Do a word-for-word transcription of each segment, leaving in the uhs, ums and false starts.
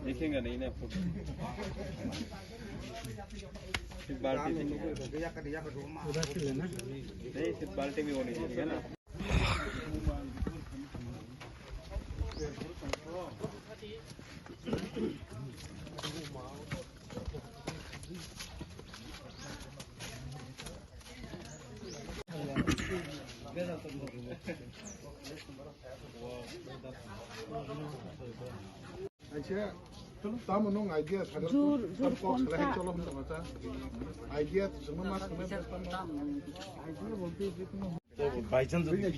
देखेंगे नहीं ना फोटो। सिर्फ बाल्टी देखेंगे। नहीं, सिर्फ बाल्टी भी होनी चाहिए ना। Acha, tamo nung idea thagar. Jur, jur, kok salai, cholo hum tama ta. Idea tu semua mas kena. By chance, bike.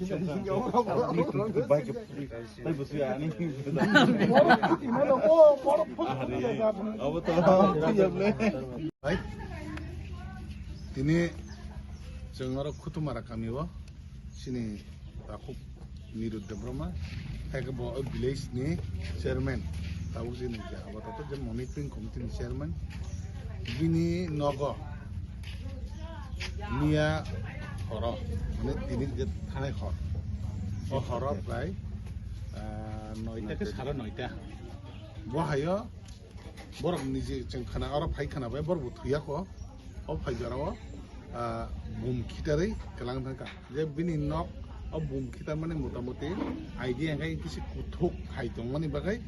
Abo to. Bhai, tini chwng oro Khutumara kami o chini takhuk Niru Debbarma, hai khe bo o village ni chairman, tabuk chini je abo tato je monitoring committee ni chairman, bini nogo miya horo, mane tini je thanai hor, o horo prai, ah, noita khe sara noita, bo hai o borok niji chwng khana, oro phai khana bai borok bo thwiya kho. O phai jora o, ah, bum khitarwi kwlang thangkha. Je bini nok o bum khitar mani motamoti idea hwnkhe kisi kuthuk hai tongmani bagwi,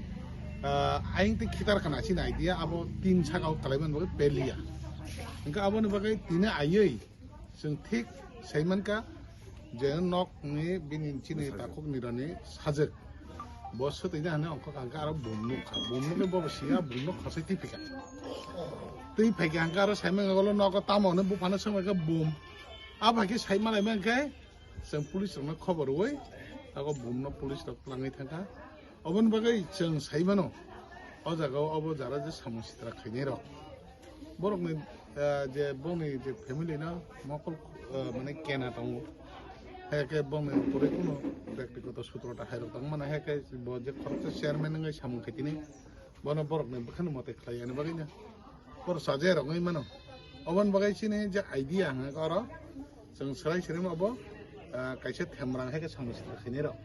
ah, ayang tei khitar khana chini idea abo tin saka o kwlaimani bagwi peliya. Hwnkhe aboni bagwi tini aiwi chwng thik sai mankha je nok ni bini chini takhuk Nirani sajwk. Bo swtwi na hwnwi ongkha kha, hwnkhe aro bum nukha. Bum nukhe bo bo siya, bum nuk khosai twi phikha. Twi phaikhe hwnkhe aro saimang golo nogo tamo hwnwi buphano swngbaikha bum. Abo hai khe sai malaimang khe chwng police rokno khobor rwui, abo bumno police rok twlangwi thangkha. Oboni bagwi chwng sai mano, o jagao obo jara je samung sitra khainai rok. Borokni, ah, je bongni je family no mokol, ah, mane kena tongo. Hai khe bongni pore kuno byaktigoto sutroto hai rok tong mano. Hai khe bo je khoroksa chairman wngwi samung khaitini, bono borokni bwkhani mote khlai yani bagwi no. Borok sajai rok wngwi mano. Oboni bagwi chini je idea hwnka oro chwng swrai swrwima bo, ah, kaisa themrang hai khe samung sitra khainai rok.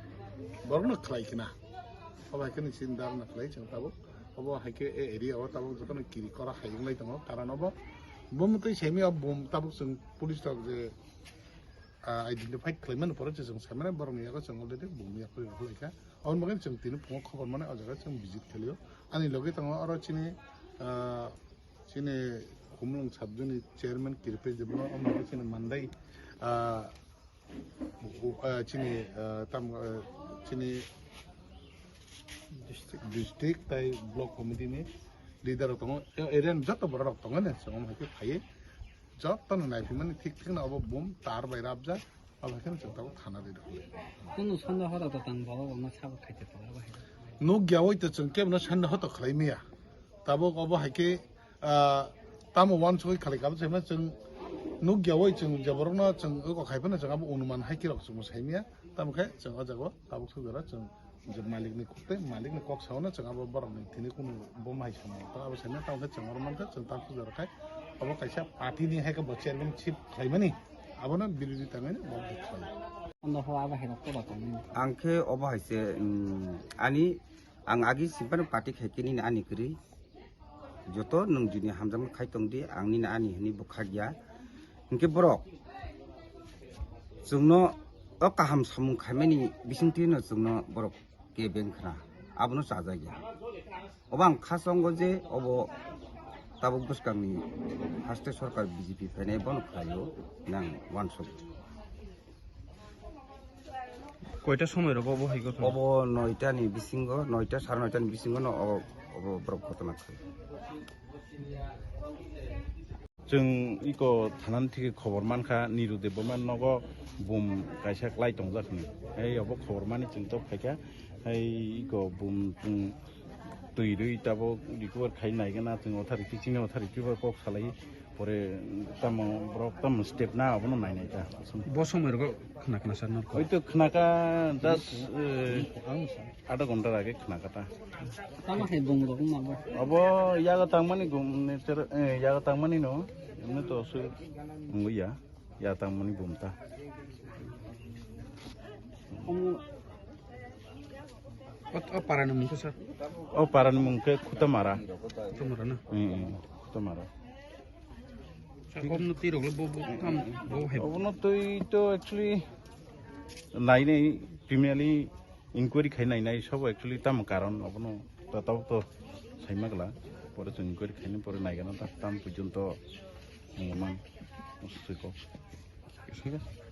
Borokno khlai khna. Obo hai khe ni chini dharna khlai chwng tabuk. Obo hai khe a area o tabuk jotono kiri kora hai wng lai tongo, karon obo bo mwtwi saimaya bum tabuk chwng police rok je, ah, identify khlai mani pore se chwng sai mani borokni yago chwng already bum yakri rw lai kha. Aboni bagwi chwng tini phungo khobor mani o jaga chwng visit khlai o. Ani logi tongo oro chini, ah, chini Khumulwng sub zone ni chairman Kripesh Debbarma, omo khe chini mandai, ah, O, ah, chini, ah, tam, ah, chini district, district tai block committee ni leader rok tongo, e, area ni joto borok rok tongo ne, chwng hai khe phaiwi joto no naiphimani thik thik no obo bum tar bai rabjak, obo hai khe chwng tabuk thana ri rok. Kunu sondeho rok to tang bo, obo ma sabo khaite to, obo hai. Nukya oi to chwng kebo no sondeho to khlai maya, tabuk obo hai khe, ah, tamo uansugwi khalai kabo saima chwng nukya oi chwng je borokno chwng oko khai phano chwng abo onuman hai khe rok chwngbo saimaya. Tamo khe chwng o jaga o tabuk sujaro chwng je malikni kok tei malikni kok saono chwng abo borokni thini kunu bo mai samung tong abo saimaya. Tamo khe chwng oro mankha chwng tabuk sujaro khai obo kaisa party ni hai khe bo chairman ship khlaimani abono birodita wngwi bo khlai. Ondo ho abo hai rok to ba tongmani. Ang khe obo hai se, mm, ani Ang agi simpano party khai khe nini ani kwrwi. Joto nwng juni hamjakma khai tong di, ang nini ani hwnwi bwkha ya. Hinkhe borok chwngno o kaham samung khaimani bisingtwino chwngno borok kebeng khna, abono chajak ya. Obo ang kha chongo je obo tabuk bwskangni haste sorkar B J P phainai bono khlaio, nang uansuk. Koita somoi rogo obo hai gotho? Obo noita ni bisingo, noita, sare noita ni bisingo no obo, obo borok gotho na khai. Chwng iko thanani thike khobor mankha, Niru Debbarma nogo bum kaisa klai tongjak hinwi. Hai obo khobor mani chwng tok phaikha. Hai iko bum chwng twi rwi tabuk recover khai naigana, chwng othari kichingni othari recover kok salai. Pore tamo borok tamo step na abono nainai ta. Bo somoi rogo khna khna sar norko. Oi to khna ka das, eh, adha ghonta age khna ka ta. Tamo hai bung rok ma bo. Abo yaga tangmani gum ne ter, eh, yaga tangmani no. Emne to su mungya ya tangmani bum ta. Omo O parani mung khe sir? O parani mung khe Khutamara. Khutamara na? Hmm, hmm, Khutamara. Sir, obno twi rok le bo, bo, tam, bo hai. Obono twi to actually nainai, primarily inquiry khai nainai sabo actually tam karon obono ta tabuk to saima gla. Pore chwng inquiry khaini pore naigana ta tam pujon to man. Thik ase.